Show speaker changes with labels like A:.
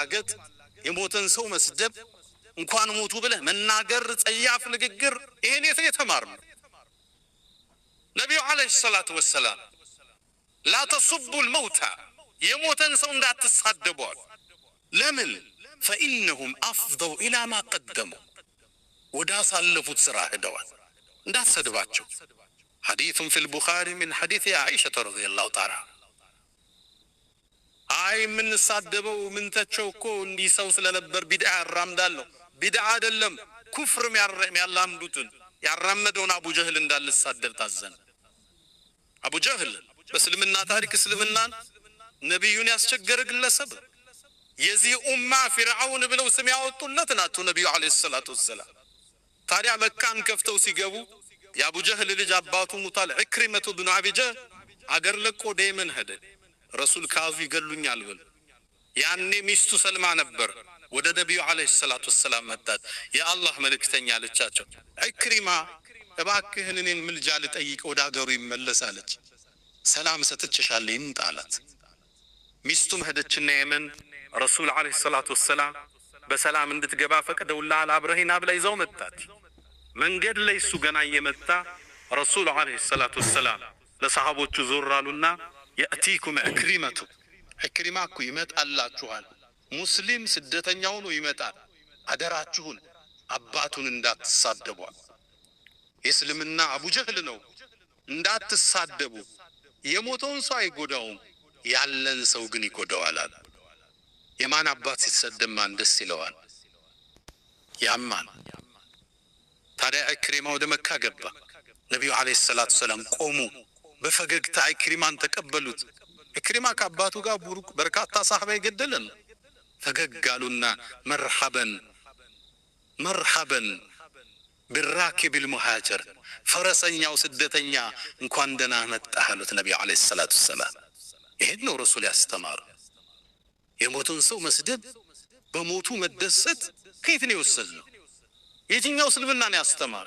A: ማላገጥ፣ የሞተን ሰው መስደብ፣ እንኳን ሞቱ ብለህ መናገር፣ ጸያፍ ንግግር፣ ይሄን የት የተማርነው? ነቢዩ ዓለይሂ ሰላቱ ወሰላም ላ ተሱቡ ልመውታ፣ የሞተን ሰው እንዳትሳደቧል። ለምን? ፈኢነሁም አፍደው ኢላ ማ ቀደሙ፣ ወደ አሳለፉት ስራ ሄደዋል። እንዳትሰድባቸው። ሐዲቱን ፊ ልቡኻሪ ምን ሐዲት ዓኢሸተ ረዲየላሁ ተዓላ። አይ የምንሳደበው ምንተቸው እኮ እንዲህ ሰው ስለነበር ቢድዓ ያራምዳል ነው። ቢድዓ አይደለም፣ ኩፍርም ያላምዱትን ያራመደውን አቡ ጀህል እንዳልሳደብ ታዘን። አቡ ጀህል በእስልምና ታሪክ እስልምናን ነቢዩን ያስቸገረ ግለሰብ፣ የዚህ ኡማ ፊርዓውን ብለው ስም ያወጡለት ናቸው ነቢዩ ዓለይሂ ሰላቱ ወሰላም። ታዲያ መካን ከፍተው ሲገቡ የአቡ ጀህል ልጅ አባቱ ሙታል፣ ዕክሪመቱ ብኑ አቢ ጀህል አገር ለቆ ወደ የመን ሄደ። ረሱል ካዙ ይገሉኛል ብል ያኔ ሚስቱ ሰልማ ነበር። ወደ ነቢዩ ዓለይሂ ሰላቱ ወሰላም መጣች። የአላህ መልእክተኛ አለቻቸው፣ ዕክሪማ እባክህን እኔን ምልጃ ልጠይቅ ወደ አገሩ ይመለስ አለች። ሰላም ሰጥቼሻለሁ ይምጣ አላት። ሚስቱም ሄደችና የመን ረሱል ዓለይሂ ሰላቱ ወሰላም በሰላም እንድትገባ ፈቅደውልሃል፣ አብረሂና ብላ ይዘው መጣች። መንገድ ላይ እሱ ገና እየመጣ ረሱል ዓለይሂ ሰላቱ ወሰላም ለሰሃቦቹ ዞር አሉና የእቲኩም ዕክሪመቱ፣ ዕክሪማ እኮ ይመጣላችኋል፣ ሙስሊም ስደተኛ ሆኖ ይመጣል፣ አደራችሁን አባቱን እንዳትሳደቧል። የእስልምና አቡ ጀህል ነው፣ እንዳትሳደቡ። የሞተውን ሰው አይጎዳውም፣ ያለን ሰው ግን ይጎዳዋል አለ። የማን አባት ሲሰደብ ማን ደስ ይለዋል? ያማል። ታዲያ ዕክሪማ ወደ መካ ገባ። ነቢዩ ዓለይሂ ሰላቱ ሰላም ቆሙ፣ በፈገግታ ዕክሪማን ተቀበሉት። ዕክሪማ ከአባቱ ጋር ቡሩክ በርካታ ሳሕባ የገደለን። ፈገግ አሉና መርሐበን መርሐበን ቢራኪብ ልሙሃጅር፣ ፈረሰኛው ስደተኛ እንኳን ደህና መጣህ አሉት ነቢዩ ዓለይሂ ሰላቱ ሰላም። ይሄን ነው ረሱል ያስተማሩ። የሞቱን ሰው መስደብ፣ በሞቱ መደሰት ከየት ነው የወሰድነው? የትኛው እስልምና ነው ያስተማረ?